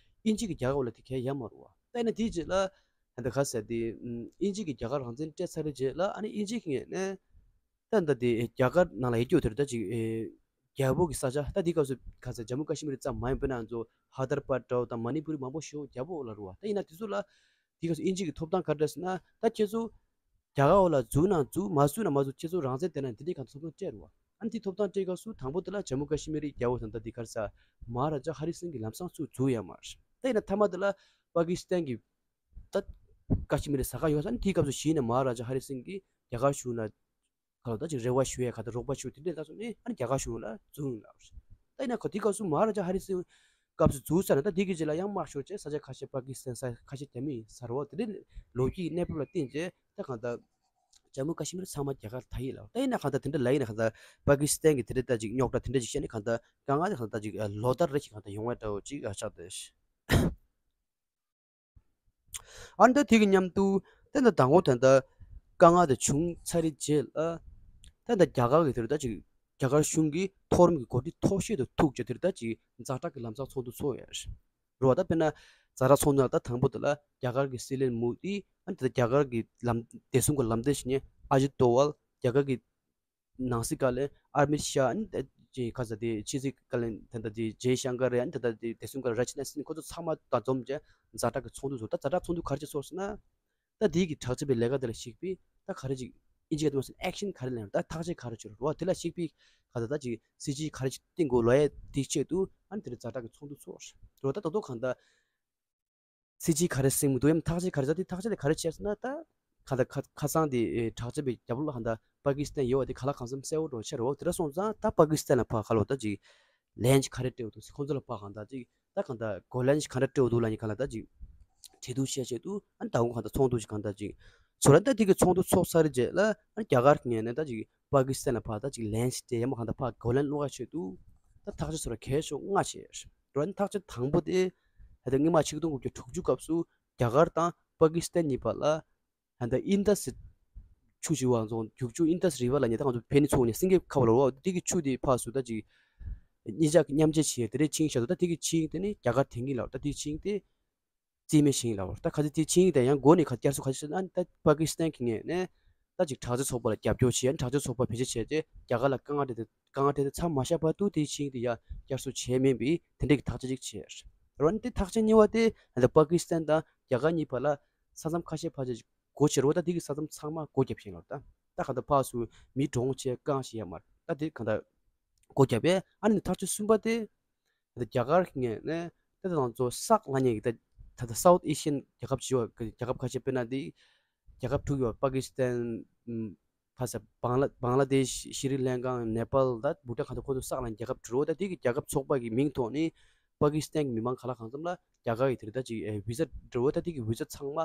ཨིན་ཇི་གི་རྒྱལ་ཁབ་ལ་དེ་གས་ཡ་མ་རུ་བ། ད་ཡིན་ན་དེའི་རྗེས་ལ་ད་ལྟ་ག་ཟེར་དེ་ཨིན་ཇི་གི་རྒྱ་གར་རང་བཙན་སྤྲད་ཚར་རྗེས་ལ་ཨ་ནི་ཨིན་ཇི་གི་ངོས་ནས་ད་ལྟ་དེ་རྒྱ་གར་ནང་ལ་ཡོད་རྒྱུ་དེ་རེད། ད་ཅིག་རྒྱལ་པོ་གི་ས་ཆ་ད་དེའི་སྐབས་སུ་ག་ཟེར་ཇམ་མུ་ཀ་ཤི་མིར་ཙམ་མ་ཡིན་པ་ན་ང་ཚོ་ཧ་དར་པ་ཊ་འདྲ་བོ་དང་མ་ནི་པུ་རི་མང་པོ་ཞིག་རྒྱལ་པོ་འོག་ལ་རུ་བ། ད་ཡིན་ན་དེ་ཚོ་ལ་དེའི་སྐབས་སུ་ཨིན་ཇི་གི་ཐོབ་ཐང་ག་རེ་ཟེར་ན་ད་ཁྱེད་ཚོ་རྒྱ་གར་འོག་ལ་འཛུལ་ན་འཛུལ་མ་འཛུལ་ན་མ་འཛུལ་ཁྱེད་ཚོ་རང་བཙན་དེ་ན་དེ་འདྲའི་གང་ཐོབ་ཐང་སྤྲད་རུ་བ། ཨ་ནི་དེ་ཐོབ་ཐང་སྤྲད་སྐབས་སུ་དང་པོ་དེ་ལ་ཇམ་མུ་ཀ་ཤི་མིར་རྒྱལ་པོ་དང་ད་དེ་ག་རེ་ཟེར་མ་ཧ་ར་ཇ་ཧ་རི་སིང་གི་ལམ་སང་ཚུར་འཛུལ་ཡ་མ་རེད། ད་ཡིན་ན་མཐའ་མ་དེ་ལ་པ་ཀི་སི་ཐན་གི་ད་ཀ་ཤི་མིར་ཟ་ཁ་ཡོད་ས་ནི་དེའི་སྐབས་སུ་གཞི་ནས་མ་ཧ་ར་ཇ་ཧ་རི་སིང་གིས་རྒྱ་གར་གཞུང་ལ་ག་ལ་ད་ཅིག་རེ་བ་ཞུ་ཡས་ག་ད་རོགས་པ་ཞུ་དེ་འདྲས་ད་སོང་ནས་ཨ་ནི་རྒྱ་གར་གཞུང་ལ་བཙུགས་ཡོང་ལབ་རེད། ད་ཡིན་ན་ག་དེའི་སྐབས་སུ་མ་ཧ་ར་ཇ་ཧ་རི་སིང་སྐབས་སུ་བཙུགས་ཚར་ནས་ད་དེ་གི་རྗེས་ལ་ཡང་དམག་ཤོར་བྱས་ས་ཆ་ཁ་ཤས་པ་ཀི་སི་ཐན་ས་ཁ་ཤས་རྒྱ་མི་ཡིན་ས་རེད་བ། དེ་འདྲས་ལོ་རྒྱུས་གནས་བབ་ལ་བརྟེན་བྱས་ད་གང་ལྟར་ཇམ་མུ་ཀ་ཤི་མིར་ཚང་མ་རྒྱ་གར་ད་ཡིན་ལབ། ད་ཡིན་ན་གང་ལྟར་དེ་འདྲས་ལ་ཡིན་ན་གང་ལྟར་པ་ཀི་སི་ཐན་གི་དེ་འདྲས་ད་ཅིག་རྙོག་དྲ་དེ་འདྲས་ཅིག་བཤད་ནས་གང་ལྟར་དཀའ་ངལ་དེ་གང་ལྟར་ད་ཅིག་ལོ་ལྟར་རེ་ཞིག་གང་ལྟར་ཡོང་བ་འདྲ་བོ་ཅིག་ཆགས་ཏེ། ཨ་ནི་ད་དེ་གི་མཉམ་དུ་ད་ད་དང་པོ་ད་ད་དཀའ་ངལ་དེ་བྱུང་ཚར་རྗེས་ལ་ད་ད་རྒྱ་གར་གི་དེར་ད་ཅིག་རྒྱ་གར་གཞུང་གི་མཐོ་རིམ་གི་འགོ་ཁྲིད་མཐོ་ཤོས་དེ་ཐུག་བྱས་དེར་ད་ཅིག་ཛ་དྲག་གི་ལམ་སང་ཚོགས་འདུ་ཚོགས་ཡོད་རེད་བ། ད་དཔེར་ན་ཛ་དྲག་ཚོགས་འདུ་ལ་ད་དང་པོ་དེ་ལ་རྒྱ་གར་གི་སྲིད་བློན་མོ་དི་ཨ་ནི་ད་རྒྱ་གར་གི་ལམ་བདེ་སྲུང་གི་ལམ་སྟོན་ཞུ་མཁན་ཨ་ཇིད་ཏོ་ཝལ། རྒྱ་གར་གི་ནང་སྲིད་བཀའ་བློན་ཨ་མིད་ཤཱ། ཨ་ནི་ད་ཅིག་ག་ས་དེ་ཕྱི་སྲིད་བཀའ་བློན་ད་ད་དེ་ཇེ་ཤང་ཀར། ཨ་ནི་ད་ད་དེ་བདེ་སྲུང་བཀའ་བློན་ར་ཇི་ནཱཐ་སིང་། ཁོ་ཚོ་ཚང་མ་ད་འཛོམས་བྱས་ཛ་དྲག་གི་ཚོགས་འདུ་ཚོགས། ད་ཛ་དྲག་ཚོགས་འདུ་ག་རེ་བྱས་ཚོགས་ཟེར་ན། ད་དེའི་གི་དྲག་སྤྱོད་པའི་ལས་ཀ་དེ་ལ་གཞིགས་པའི་ད་ག་རེ་ཅིག་ཨིན་ཇི་སྐད་དུ་མ་ཟེར་ན་ཨེག་ཤན་ག་རེ་ལེན་ད་ཐག་གཅོད་ག་རེ་བྱོས་རོ་བ། དེ་ལ་གཞིགས་པའི་ག་ད་ད་ཅིག་སྲིད་ཇུས་ག་རེ་ཅིག་བཏིང་དགོས་ལབ་ཡས་དེའི་ཆེད་དུ་ཨ་ནི་དེ་རིང་ཛ་དྲག་གི་ཚོགས་འདུ་ཚོགས་རོ། ད་ད་དོ་གང་ད། སྲིད་ཇུས་ག་རེ་བཟུང་མི་འདུག་ཡང་ཐག་གཅོད་ག་རེ་ཟ་དེ་ཐག་གཅོད་དེ་ག་རེ་བྱས་ཟེར་ན་ད་ག་ད་ཁ་ཁ་སང་དེ་དྲག་སྤྱོད་པའི་རྒྱབ་ལོགས་ལ་ག་ད་པ་ཀི་སི་ཐན་ཡོད་པ་དེ་ག་ལ་གང་འཚམ་གསལ་བོ་འགྲོ་ཆེ་རོ། དེ་འདྲ་སོང་ཙང་ད་པ་ཀི་སི་ཐན་ལ་ཕར་ག་ལོ་ད་ཅིག་ལན་ཅིག་ག་རེ་སྤྲད་འདུག་ཟེར། ཁོང་ཚོ་ལ་ཕར་གང་ད་ཅིག་ད་གང་ད་གོ་ལན་ཅིག་ག་འདྲ་སྤྲད་འདུག་ལབ་ནི་ག་ལ་ད་ཅིག་འབྲེལ་གཏུག་བྱས་བྱས་འདུག་ཨ་ནི་ད་འོང་ག་ད་ཚོགས་འདུ་ཅིག་གང་ད་ཅིག་ཚོ་ར་ད་དེ་གི་ཚོགས་འདུ་ཚོགས་ཚར་རྗེས་ལ་ཨ་ནི་རྒྱ་གར་གི་ངོས་ནས་ད་ཅིག་པ་ཀི་སི་ཐན་ལ་ཕར་ད་ཅིག་ལན་ཅིག་སྤྲད་ཡ་མ་གང་ད་ཕར་གོ་ལན་སློག་ཡ་ཆེད་དུ་ད་ཐག་གཅོད་ཚོ་ར་གལ་ཤོག་ལྔ་བྱས། རོ་ཨ་ནི་ཐག་གཅོད་དང་པོ་དེ་ད་ལྟ་སྔོན་མ་ཆིག་སྟོང་དགུ་བརྒྱ་དྲུག་ཅུ་སྐབས་སུ་རྒྱ་གར་དང་པ་ཀི་སི་ཐན་གཉིས་བར་ལ་ད་ལྟ་ཨིན་དཱ་སི་ཆུ་ཞེས་པ་ཚོ་རྒྱུག་ཆུ་ཨིན་དཱ་སི་རི་ཝར་ལབ་མཁན་ད་ང་ཚོ་ཕན་ཚུན་ནས་སེང་གེ་ཁ་བ་ལ་རོ་དེ་གི་ཆུ་དེ་ཕར་ཚུར་ད་ཅིག་གཉིས་ཆ་མཉམ་བཅད་བྱས་དེ་འདྲའི་ཆིངས་བཞག་འདུག་ད་དེ་གི་ཆིངས་དེ་ནི་རྒྱ་གར་དེང་གི་ལ་རོ། ད་དེ་ཆིངས་དེ་རྩིས་མེད་བྱས་ཡིན་ལབ་པ་རེད། ད་ག་ཚོད་དེ་ཆིངས་དེ་ཡང་འགོ་ནས་ག་བསྐྱར་གསོ་ག་ཚོད་བྱས་ན་ད་པ་ཀི་སི་ཐན་གྱི་ངོས་ནས་ད་ཅིག་དྲག་སྤྱོད་ཚོགས་པ་ལ་རྒྱབ་སྐྱོར་བྱས། དྲག་སྤྱོད་ཚོགས་པ་བེད་སྤྱོད་བྱས་ཏེ་རྒྱ་གར་ལ་དཀའ་ངལ་སྤྲད་དེ་དཀའ་ངལ་སྤྲད་དེ་མཚམས་མ་བཞག་བར་དུ་དེའི་ཆིངས་དེ་ཡང་བསྐྱར་གསོ་བྱས་མེད་པའི་དེ་འདྲའི་གི་ཐག་གཅོད་ཅིག་བྱས་རེད། འོན་ཏེ་ཐག་གཅོད་གཉིས་པ་དེ་ད་པ་ཀི་སི་ཐན་དང་རྒྱ་གར་གཉིས་བར་ལ་ས་མཚམས་ཁ་ཤས་ཕར་ཆེར་སྒོ་ཕྱེ་རོ། ད་དེ་གི་ས་མཚམས་ཚང་མ་སྒོ་བརྒྱབ་བཞིན་ལ་ད་ད་ག་ད་ཕར་ཚུར་མི་གྲོངས་བྱས་རྐང་བཞིན་ཡ་མར་ད་དེ་ག་ད་སྒོ་བརྒྱབ་པས། ཨ་ནི་ཐག་གཅོད་གསུམ་པ་དེ། ད་རྒྱ་གར་གྱི་ངོས་ནས་ད་ལྟ་ང་ཚོ་སཱག་ལབ་མཁན་གྱི་ད་ད་ལྟ་སའུཐ་ཨེ་ཤི་ཡན་རྒྱལ་ཁབ་བྱས་པ་རྒྱལ་ཁབ་ཁ་ཤས་དཔེར་ན་དེ་རྒྱལ་ཁབ་དྲུག་ཡོད་པ། པ་ཀི་སི་ཐན། ཕ་ས་བང་ལ་བང་ལ་དེཤ། ཤི་རི་ལན་ཀ། ནེ་པཱལ། ད་བྷུ་ཊན། གང་ལྟར་ཁོ་ཚོ་སཱག་ལབ་མཁན་རྒྱལ་ཁབ་དྲུག་རེད་བ། ད་དེ་གི་རྒྱལ་ཁབ་ཚོགས་པ་གི་མིང་ཐོག་ནས་པ་ཀི་སི་ཐན་གྱི་མི་མང་ག་ལ་གང་འཚམ་ལ་རྒྱ་གར་གྱི་དེ་རེད་ད་ཅིག་ཝི་ཟ་འགྲོ་བ། ད་དེ་གི་ཝི་ཟ་ཚང་མ།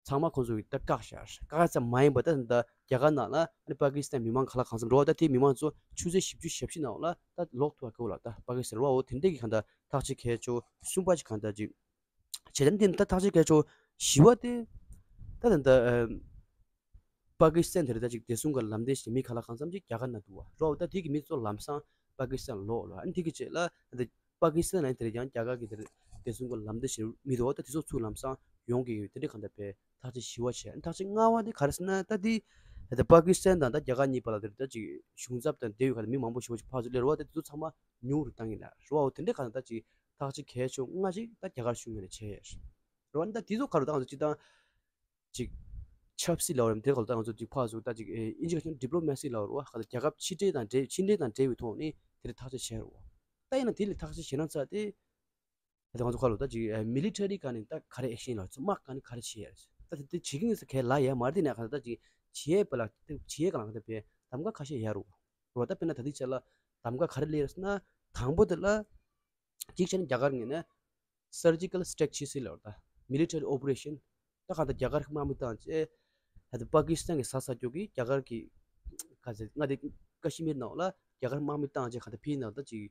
ཚང་མ་ཁོང་ཚོ་གིས་ད་བཀག་བཞག་བཀག་ཙམ་མ་ཡིན་པར་ད་ད་རྒྱ་གར་ནང་ལ་ཨ་ནི་པ་ཀི་སི་ཐན་མི་མང་ག་ལ་གང་འཚམ་འགྲོ་བ། ད་དེའི་མི་མང་ཚོ་ཆུ་ཚོད་བཞི་བཅུ་ཞེ་བཞི་ནང་ལ་ད་ལོག་ཐུབ་པ་དགོས་ལ་ད་པ་ཀི་སི་ཐན་རེད་བ། འོ་དེ་འདྲས་ཀྱི་གང་ལྟར་ཐག་གཅོད་གལ་ཆེ་བོ་གསུམ་པ་ཅིག་གང་ལྟར་ཅིག་བྱས། ད་འདི་ད་ཐག་གཅོད་གལ་ཆེ་བོ་ བཞི་པ་དེ་ད་ད་ད་ཨ་པ་ཀི་སི་ཐན་དེར་ད་ཅིག་བདེ་སྲུང་གི་ལམ་སྟོན་བྱེད་མི་ག་ལ་གང་འཚམ་ཅིག་རྒྱ་གར་ནང་འདུག་བ་རོ། ད་དེ་གི་མི་ཚོ་ལམ་སང་པ་ཀི་སི་ཐན་ལོག་ལོ། ཨ་ནི་དེ་གི་རྗེས་ལ་ད་པ་ཀི་སི་ཐན་ནང་དེར་ཀྱང་རྒྱ་གར་གི་དེར་བདེ་སྲུང་གི་ལམ་སྟོན་བྱེད་མི་འདུག་བ། ད་དེ་ཚོ་ཚུར་ལམ་སང་ཡོང་གི་ཡོད། དེ་འདྲ་གང་ལྟར་བས་ཐག་གཅོད་བཞི་པ་བྱས། ཨ་ནི་ཐག་གཅོད་ལྔ་པ་དེ་ག་རེ་ཟེར་ན། ད་དེ་ད་པ་ཀི་སི་ཐན་དང་ད་རྒྱ་གར་གཉིས་བར་ལ་དེར་ད་ཅིག་གཞུང་ཚབ་དང་འབྲེལ་ཡོད་ག་ལ་མི་མང་པོ་ཞེ་པོ་ཅིག་ཕར་ཚུར་སླེབས་རོ། ད་དེ་ཚོ་ཚང་མ་ཉུང་རུ་བཏང་གི་ན་རོ། འོ་དེ་འདྲ་གང་ལྟར་ད་ཅིག་ཐག་གཅོད་གལ་ཆེ་ཤོས་ལྔ་ཅིག་ད་རྒྱ་གར་གཞུང་ངོས་ནས་བྱས་ཡོད་རེད། རེད་བ། ད་དེ་ཚོ་ག་རེ་ད་ང་ཚོ་སྤྱིར་བཏང་ཅིག་ཆབ་སྲིད་ལབ་རེད། དེ་ག་ལ་ད་ང་ཚོ་ཅིག་ཕར་ཚུར་ད་ཅིག་ཨིན་ཇི་སྐད་ཆ་ཌི་པི་ལོ་མ་སི་ལབ་རེད་བ། ག་ད་རྒྱལ་ཁབ་ཕྱི་འབྲེལ་དང་འབྲེལ་ཕྱི་འབྲེལ་དང་འབྲེལ་བའི་ཐོག་ནས་དེ་འདྲ་ཐག་གཅོད་བྱས་རེད་བ། ད་ཡིན་ན་དེ་ལ་ཐག་གཅོད་བྱས་ན་ཚར་ཏེ། ད་ང་ཚོ་ག་ལ་ད་ཅིག་མི་ལི་ཊ་རི་སྒང་ནས་ད་ག་རེ་ཨེག་ཤན་ལ་ཚོ་དམག་སྒང་ནས་ག་རེ་བྱས་ཡ་རེད། ད་དེ་བྱེད་ཀྱི་ཡིན་ཟེར་ག་ལ་ཡ་མ་རེད། དེ་ནས་ག་ད་ཅིག་བྱེད་ཡས་པ་ལ་བྱེད་ཡས་ག་ལ་ག་ད་བས་གདམ་ག་ཁ་ཤས་ཡ་རེད་བ། རེད་བ། ད་དཔེར་ན་ད་ལྟའི་ཆ་ལ་གདམ་ག་ག་རེ་སླེབས་ཡོད་ཟེར་ན། དང་པོ་དེ་ལ་གཅིག་བྱས་ན་རྒྱ་གར་ངོས་ནས་surgical strike་བྱེད་སྲིད་ལབ་རེད། ད་military operation། ད་གང་ལྟར་རྒྱ་གར་གྱི་དམག་མི་བཏང་བྱས་ད་ལྟ་པ་ཀི་སི་ཐན་གྱི་ས་ས་ཕྱོགས་ཀྱི་རྒྱ་གར་གྱི་ག་ཚད་མངའ་སྡེ་ཀ་ཤི་མིར་ནང་ལ་རྒྱ་གར་དམག་མི་བཏང་བྱས་གང་ལྟར་ཕྱིའི་ནང་ད་ཅིག་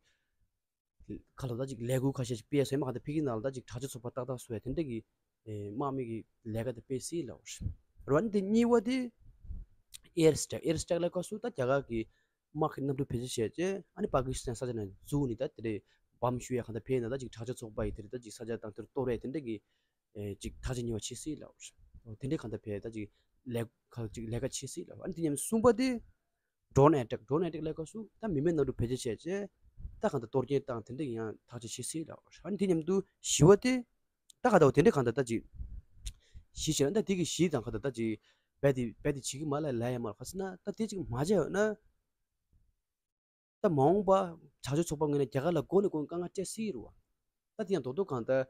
ག་ལ་ད་ཅིག་ལས་འགུལ་ཁ་ཤས་ཤིག་སྤེལ་སོང་ཡ་མ་གང་ལྟར་ཕ་གི་ནང་ལ་ད་ཅིག་དྲག་སྤྱོད་ཚོགས་པ་ཏག་ཏག་བཟོ་ཡ་དེ་འདྲ་གི་དམག་མི་གི་ལས་ཀ་དེ་སྤེལ་སྲིད་ལབ་རེད། རེད་བ། ཨ་ནི་དེ་གཉིས་པ་དེ་air strike། air strike་ལབ་སྐབས་སུ་ད་རྒྱ་གར་གི་དམག་གི་གནམ་གྲུ་བེད་སྤྱོད་བྱས་རྗེས་ཨ་ནི་པ་ཀི་སི་ཐན་ས་ཆ་ནང་འཛུལ་ནས་ད་དེ་འདྲའི་བམ་གཞུ་ཡ་གང་ལྟར་ཕ་གི་ནང་ད་ཅིག་དྲག་སྤྱོད་ཚོགས་པ་ཡི་དེ་འདྲ་ད་ཅིག་ས་ཆ་དང་དེར་གཏོར་ཡ་དེ་འདྲ་གི་ཅིག་དྲག་ཆས་གཉེར་བ་བྱེད་སྲིད་ལབ་རེད། དེ་འདྲའི་གང་ལྟར་བས་ད་ཅིག་ལས་ཁག་ཅིག་ལས་ཀ་བྱེད་སྲིད་ལབ། ཨ་ནི་དེ་མཉམ་གསུམ་པ་དེ་drone attack། drone attack་ལབ་སྐབས་སུ་ད་མི་མེད་གནམ་གྲུ་བེད་སྤྱོད་བྱས་རྗེས་ད་གང་ལྟར་གཏོར་སྐྱོན་བཏང་དེ་འདྲ་ཡང་ཐག་གཅོད་བྱེད་སྲིད་ལབ་རེད། ཨ་ནི་དེ་མཉམ་དུ་བཞི་པ་དེ་ད་གང་ལྟར་དེ་འདྲའི་གང་ལྟར་ད་ཅིག་བཞི་བྱས་ན་ད་དེ་གི་བཞི་དང་གང་ལྟར་ད་ཅིག་རྦད་དེ་རྦད་དེ་བྱེད་ཀྱི་མ་ལ་ལ་ཡ་མ་ལ་ག་ཟེར་ན་ད་དེ་ཅིག་མ་བྱས་ཡོད་ན། ད་མ་འོངས་པ་དྲག་སྤྱོད་ཚོགས་པ་ངོས་ནས་རྒྱ་གར་ལ་མགོ་ནས་མགོ་དཀའ་ངལ་སྤྲད་སྲིད་རེད་བ། ད་དེ་ཡང་རྡོག་རྡོག་གང་ལྟར་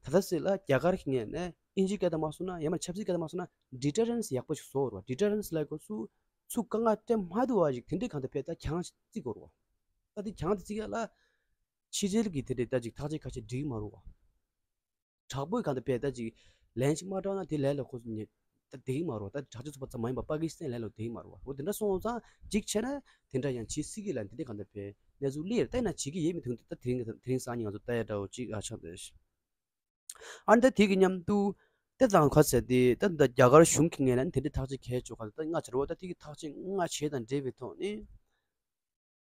ད་ལྟ་སྲིད་ལ་རྒྱ་གར་གྱི་ངོས་ནས་ཨིན་ཇིའི་སྐད་དང་མ་སོང་ན་ཡང་མ་ཆབ་སྲིད་སྐད་དང་མ་སོང་ན་deterrence་ཡག་པོ་ཞིག་བཟོ་རེད་བ། deterrence་ལབ་དགོས་སུ་ཚུར་དཀའ་ངལ་སྤྲད་མ་ཐུབ་པ་ཞིག་དེ་འདྲའི་གང་ལྟར་བས་ད་གྱང་བརྩིགས་དགོས་རེད་བ། ད་དེ་གྱང་དེ་བརྩིགས་ཡ་ལ་ཕྱི་རྒྱལ་གྱི་དེ་འདྲའི་ད་ཅིག་ཐག་གཅོད་ཁ་ཤས་འགྲིག་གི་མ་རེད་བ། དྲག་པོའི་གང་ལྟར་བས་ད་ཅིག་ལན་ཞིག་མ་སྤྲད་ན་དེ་ལས་ལ་ཁོ་ཚོ་ཉེ་ད་བསྡད་ཀྱི་མ་རེད་བ། ད་དྲག་སྤྱོད་ཚོགས་པ་ཙམ་མ་ཡིན་པ་པ་ཀི་སི་ཐན་ལས་ལ་བསྡད་ཀྱི་མ་རེད་བ། འོ་དེ་འདྲ་སོང་ཙང་གཅིག་བྱས་ན་དེ་འདྲ་ཡང་བྱེད་སྲིད་ཀྱི་ལ་འདི་འདྲ་གང་ལྟར་བས་གནས་ཚུལ་སླེབས་ཡོད་རེད། ད་ཡིན་ན་བྱེད་ཀྱི་ཡོད་མེད་དོན་དུ་ད་དེ་རིང་དེ་རིང་སང་ཉིན་ང་ཚོ་ལྟ་ཡ་འདྲ་བོ་གཅིག་ཨ་ཆགས་བསྡད་ཤག་ཨ་ནི་ད་དེ་གི་མཉམ་དུ་དེ་དང་ཁ་ཟེར་དེ་ད་ད་རྒྱ་གར་གཞུང་གི་ངོས་ནས་དེ་འདྲའི་ཐག་གཅོད་གལ་ཆེ་ག་ད་ལྔ་བྱ་རོགས་ད་དེ་གི་ཐག་གཅོད་ལྔ་བྱས་དང་འབྲེལ་བའི་ཐོག་ནས།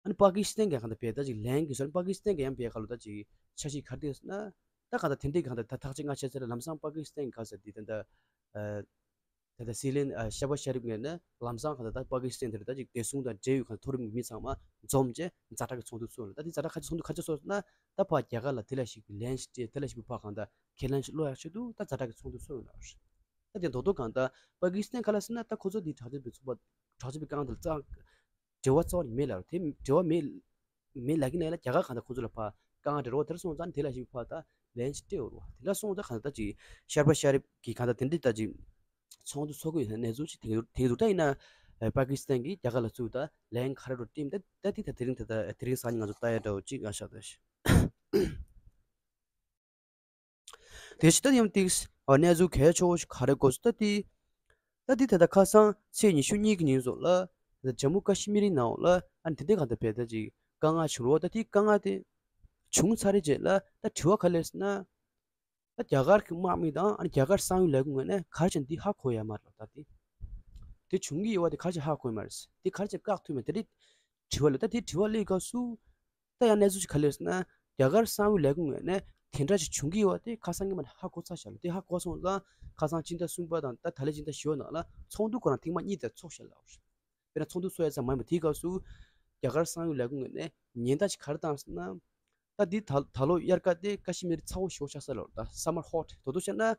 ཨ་ནི་པ་ཀི་སི་ཐན་གྱི་གང་ལྟར་བས་ད་ཅིག་ལན་གྱི་སོ་ནི་པ་ཀི་སི་ཐན་གྱི་ཡང་བས་ག་ལོ་ད་ཅིག་འཆར་གཞི་ག་རེ་ཟེར་ན། ད་གང་ལྟར་དེ་འདྲའི་གང་ལྟར་ད་ཐག་གཅོད་ལྔ་བྱས་ཚར་ལམ་སང་པ་ཀི་སི་ཐན་ག་ཟེར་དེ་ད་ད་ད་ད་སྲིད་བློན་ཤ་བ་ཤ་རིབ་ངོས་ནས་ལམ་སང་གང་ལྟར་ད་པ་ཀི་སི་ཐན་དེར་ད་ཅིག་བདེ་སྲུང་དང་འབྲེལ་ཡོད་གང་མཐོ་རིམ་གྱི་མི་ཚང་མ་འཛོམས་བྱས་ཛ་དྲག་གི་ཚོགས་འདུ་ཚོགས་ལ། ད་དེ་ཛ་དྲག་ཁ་ཅིག་ཚོགས་འདུ་ག་ཚོད་ཚོགས་ན་ད་ཕར་རྒྱ་གར་ལ་དེ་ལ་ཞིག་ལན་ཞིག་སྤྲད་དེ་ལ་ཞིག་ཕར་གང་ལྟར་ཁས་ལེན་ཞིག་བློ་ཡག་ཆེད་དུ་ད་ཛ་དྲག་གི་ཚོགས་འདུ་ཚོགས་ཡོད་ལ། ད་དེ་རྡོག་རྡོག་གང་ལྟར་པ་ཀི་སི་ཐན་ག་ལ་ཟེར་ན་ད་ཁོ་ཚོ་དེ་དྲག་སྤྱོད་པའི་ཚོགས་པ་དྲག་སྤྱོད་པའི་རྐང་དེ་ལ་རྩ་འབྲེལ་བ་རྩ་བ་ནས་མེད་ལ། དེ་འབྲེལ་བ་མེད་མེད་ལ་གི་ནས་ལ་རྒྱ་གར་གང་ལྟར་ཁོ་ཚོ་ལ་ཕར་དཀའ་ངལ་འདྲ་རོགས་དེར་སོང་ཙང་དེ་ལ་ཞིག་ཕར་ད་ལན་ཞིག་སྤྲད་འོར་བ་དེ་ལ་སོང་ཙང་གང་ལྟར་ད་ཅིག་ཤར་པ་ཤར་རིབ་ཀྱི་གང་ལྟར་དེ་འདྲའི་ད་ཅིག་ཚོགས་འདུ་ཚོགས་ཀྱི་ཡོད་ན་གནས་ཚུལ་ཅིག་དེ་དེ་འདུག་ད་ཡིན་ན་པ་ཀི་སི་ཐན་གྱིས་རྒྱ་གར་ལ་ཚུར་ད་ལན་ག་རེ་རོ་སྤྲད་ད་ད་དེ་ད་དེ་རིང་ད་ད་དེ་རིང་སང་ཉིན་ང་ཚོ་ལྟ་ཡ་འདྲ་བོ་ཅིག་ང་ཤག་ད་ཤི། དེ་ཕྱི་ད་ཡང་ཏིག་གནས་ཚུལ་གལ་ཆེ་བོ་ཞིག་ག་རེ་གོ་སོང་ད་དེ། ད་དེ་ད་ལྟ་ཁ་སང་ཚེས་ཉི་ཤུ་གཉིས་ཀྱི་ཉིན་སོགས་ལ་ད་ཇམ་མུ་ཀ་ཤི་མིར་ནང་ལ་ཨ་ནི་དེ་འདྲའི་གང་ལྟར་བས་ད་ཅིག་དཀའ་ངལ་བྱུང་རོགས། ད་དེ་དཀའ་ངལ་དེ་བྱུང་ཚར་རེད་རྗེས་ལ་ད་དྲི་བ་ག་རེ་སླེབས་ཟེར་ན། ད་རྒྱ་གར་གྱི་དམག་མི་དང་ཨ་ནི་རྒྱ་གར་གསང་བའི་ལས་ཁུངས་ངོས་ནས་ག་རེ་བྱས་ན་འདི་ཧ་གོ་ཡ་མ་རེད་ལ། ད་དེ་དེ་བྱུང་གི་ཡོད་པ་དེ་ག་རེ་བྱས་ཧ་གོ་ཡ་མ་རེད། དེ་ག་རེ་བྱས་བཀག་ཐུབ་མེད་དེ་རེད། དྲི་བ་ལ་ད་དེ་དྲི་བ་སླེབས་སྐབས་སུ། ད་ཡང་གནས་ཚུལ་ཞིག་ག་རེ་རེད་ཟེར་ན། རྒྱ་གར་གསང་བའི་ལས་ཁུངས་ངོས་ནས་དེ་འདྲ་ཞིག་བྱུང་གི་ཡོད་པ་དེ་ཁ་སང་གི་མ་ནས་ཧ་གོ་ཚར་བཞག་ལ། དེ་ཧ་གོ་སོང་ཙང་ཁ་སང་སྤྱི་ཟླ་གསུམ་པ་དང་ད་ད་ལོའི་སྤྱི་ཟླ་བཞི་པ་ནང་ལ་ཚོགས་འདུ་ཁོ་རང་ཐེངས་མ་གཉིས་དེ་ཚོགས་བཞག་ལ། དཔེར་ན་ཚོགས་འདུ་ཚོགས་ཡ་ཙམ་མ་ཡིན་པ་དེའི་སྐབས་སུ་རྒྱ་གར་གསང་བའི་ལས་ཁུངས་ངོས་ནས་ཉེན་བརྡ་ཞིག་ག་རེ་བཏང་ཟེར་ན། ད་འདི་ད་ད་ལོ་དབྱར་ཁ་དེ་ཀ་ཤི་མིར་ཚ་བོ་ཞེ་པོ་ཆགས་ས་རེད། ད་summer hot་དོ་དོ་བཤད་ན།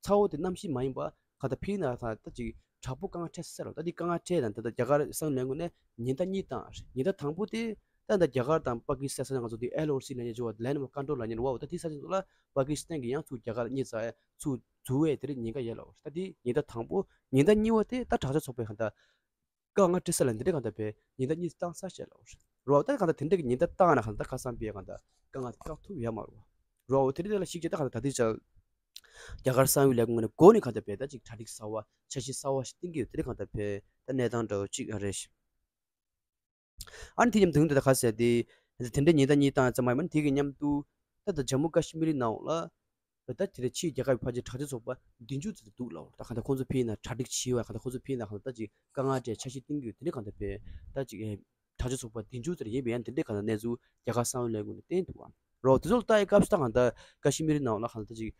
ཚ་བོ་དེ་གནམ་གཤིས་མ་ཡིན་པ་ག་ད་ཕི་ན་ད་ད་ཅིག་དྲག་པོ་དཀའ་ངལ་འཕྲད་ས་རེད། ད་འདི་དཀའ་ངལ་འཕྲད་དང་ད་ད་རྒྱ་གར་གསང་ལས་ཁུངས་ནས་ཉེན་བརྡ་གཉིས་བཏང་། ཉེན་བརྡ་དང་པོ་དེ་ད་ད་རྒྱ་གར་དང་པ་ཀི་སི་ཐན་ས་ཆ་ང་ཚོ་དེ་ཨེལ་ཨོ་སི་ལབ་མཁན་ཅིག་ཡོད་པ། ལན་ནམ་ཀོན་ཊོལ་ལབ་མཁན་རེད་བ། ད་དེ་ས་ཆ་ཚོ་ལ་པ་ཀི་སི་ཐན་གྱིས་ཡང་ཚུར་རྒྱ་གར་གཉིས་ཙམ་ཡ་ཚུར་འཛུལ་བས་དེ་རིང་ཉེན་ཁ་ཡོད་ལ། ད་དེ་ཉེན་བརྡ་དང་པོ། ཉེན་བརྡ་གཉིས་པ་དེ་ད་དྲག་ཆས་ཚོགས་པའི་ག་ད་དཀའ་ངལ་འཕྲད་ས་ལ་འདི་འདྲ་གང་ལྟར་བས་ཉེན་བརྡ་གཉིས་བཏང་ས་བྱས་ལ། རོ་ད་གང་ལྟར་དེ་འདྲ་གི་ཉེན་བརྡ་བཏང་ན་གང་ལྟར་ཁ་སང་བས་གང་ལྟར་དཀའ་ངལ་བཀག་ཐུབ་ཡོད་མ་རེད། རོ་དེ་འདྲ་ལ་ཞིག་བྱས་ད་གང་ལྟར་ད་ལྟའི་ཆར་རྒྱ་གར་གསང་བའི་ལས་ཁུངས་ནས་འགོ་ནས་གང་ལྟར་བས་ད་ཅིག་གྲ་སྒྲིག་གསར་བ་འཆར་གཞི་གསར་བ་ཞིག་བཏིང་གི་ཡོད། དེ་འདྲ་གང་ལྟར་བས་ད་གནས་སྟངས་འདྲ་བོ་ཅིག་རེད། ཨ་ནི་དེ་མཉམ་དུ་ད་ཁ་ཟེར་དེ་དེ་འདྲ་ཉེན་བརྡ་གཉིས་བཏང་ཙམ་མ་ཡིན་པ་དེ་གི་མཉམ་དུ་ད་ད་ཇམ་མུ་ཀ་ཤི་མིར་ནང་ལ། ད་དེ་རེད། ཕྱིའི་རྒྱལ་ཁབ་ཕལ་ཆེར་དྲག་སྤྱོད་ཚོགས་པ་བདུན་ཅུ་ཙམ་འདུག་ལབ། ད་གང་ལྟར་ཁོང་ཚོ་ཕེབས་ན་གྲ་སྒྲིག་བྱས་པ། གང་ལྟར་ཁོང་ཚོ་ཕེབས་ན་གང་ལྟར་ད་ཅིག་དཀའ་ངལ་འཕྲད། འཆར་གཞི་བཏིང་གི་ཡོད། དེ་འདྲ་གང་ལྟར་ཕེབས་ད་ཅིག་ཨེ་དྲག་སྤྱོད་ཚོགས་པ་བདུན་ཅུ་ཙམ་ཡིན་པ་ཡང་དེ་འདྲ་གང་ལྟར་གནས་ཚུལ་རྒྱ་གར་གསང་བའི་ལས་ཁུངས་ནས་བསྟན་འདུག་བ། རོ་དེ་ཚོ་ལ་ལྟ་ཡི་སྐབས་སུ་ད་གང་ལྟར་ཀ་ཤི་མིར་ནང་ལ་གང་ལྟར་ད་ཅིག་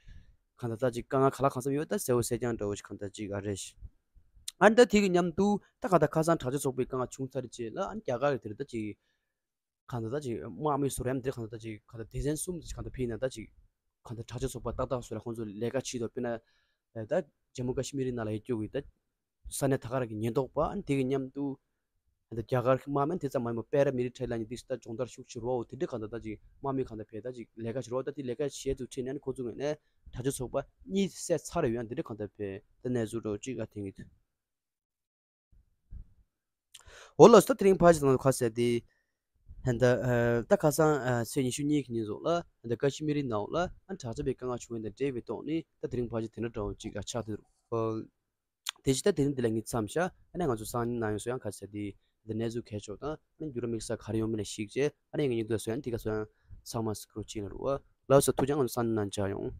གང་ལྟར་ད་ཅིག་དཀའ་ངལ་ག་ལ་གང་འཚམ་ཡོད། ད་གསལ་བོ་གསལ་རྐྱང་འདྲ་བོ་ཞིག་གང་ལྟར་ཅིག་ཨ་རེད། ཨ་ནི་ད་དེ་གི་མཉམ་དུ་ད་གང་ལྟར་ཁ་སང་དྲག་སྤྱོད་ཚོགས་པའི་དཀའ་ངལ་བྱུང་ཚར་རྗེས་ལ་ཨ་ནི་རྒྱ་གར་གི་དེ་རེད། ད་ཅིག་གང་ལྟར་ད་ཅིག་དམག་མི་ཟུར་ཡང་འདིར་གང་ལྟར་ད་ཅིག་གང་ལྟར་སྡེ་ཚན་གསུམ་ཅིག་གང་ལྟར་ཕེབས་ན་ད་ཅིག་གང་ལྟར་དྲག་སྤྱོད་ཚོགས་པ་ཏག་ཏག་ཚོ་ལ་ཁོང་ཚོ་ལས་ཀ་བྱེད་དོ། དཔེར་ན་ད་ཇམ་མུ་ཀ་ཤི་མིར་ནང་ལ་ཡོད་རྒྱུ་གི་ད་ས་གནས་ད་ག་རང་གི་ཉེན་རྟོག་པ། ཨ་ནི་དེ་གི་མཉམ་དུ་ད་རྒྱ་གར་གི་དམག་མི་དེ་ཙམ་མ་ཡིན་པ་པེ་ར་མི་ལི་ཊ་རི་ལབ་མཁན་དེ་ད་སྦྱོང་བརྡར་ཤུགས་ཆེ་རོ། དེ་འདྲ་གང་ལྟར་ད་ཅིག་དམག་མི་གང་ལྟར་ཕེབས་ད་ཅིག་ལས་ཀ་བྱེད་རོ། ད་དེ་ལས་ཀ་བྱེད་དུ་ཁྲིད་ནས་ཨ་ནི་ཁོང་ཚོ་ངོས་ནས་དྲག་སྤྱོད་ཚོགས་པ་གཉིས་བསད་ཚར་ཡོད། ཨ་ནི་དེ་འདྲ་གང་ལྟར་ཕེབས་ད་གནས་ཚུལ་འདྲ་བོ་ཅིག་ག་ཐེངས་ཡིན། འོ་ལགས་སོ། ད་དེ་རིང་ཕལ་ཆེར་ང་ཚོ་ག་ཟེར་དེ། ད་ད་ཁ་སང་ཚེས་ཉི་ཤུ་གཉིས་ཀྱི་ཉིན་ཙོགས་ལ་ད་ཀ་ཤི་མིར་ནང་ལ་ཨ་དྲག་སྤྱོད་པའི་དཀའ་ངལ་བྱུང་བ་དང་འབྲེལ་བའི་ཐོག་ནས་ད་དེ་རིང་ཕལ་ཆེར་དེ་འདྲ་འདྲ་བོ་ཅིག་ཆགས་ཐུབ། དེ་བཞིན་ད་དེ་རིང་འདི་ལ་ངས་མཚམས་བཞག་ཨ་ནི་ང་ཚོ་སང་ཉིན་ནང་ཡང་སོ་ཡང་ག་ཟེར་དེ་འདི་གནས་ཚུལ་གལ་ཆེ་བ་དང་ཨ་ནི་འགྱུར་བ་དམིགས་བསལ་ག་རེ་ཡོང་མིན་ལ་ཞིག་བྱས། ཨ་ནི་ངས་ཉིན་དུ་སོ་ཡང་དེ་ག་སོ་ཡང་ཚང་མ་སྐུ་རོགས་བྱེད་ན་རུ་བ། ལགས་སོ། ཐུགས་རྗེ་ཆེ། ང་ཚོ་སང་ཉིན་ནང་མཇལ་ཡོང་།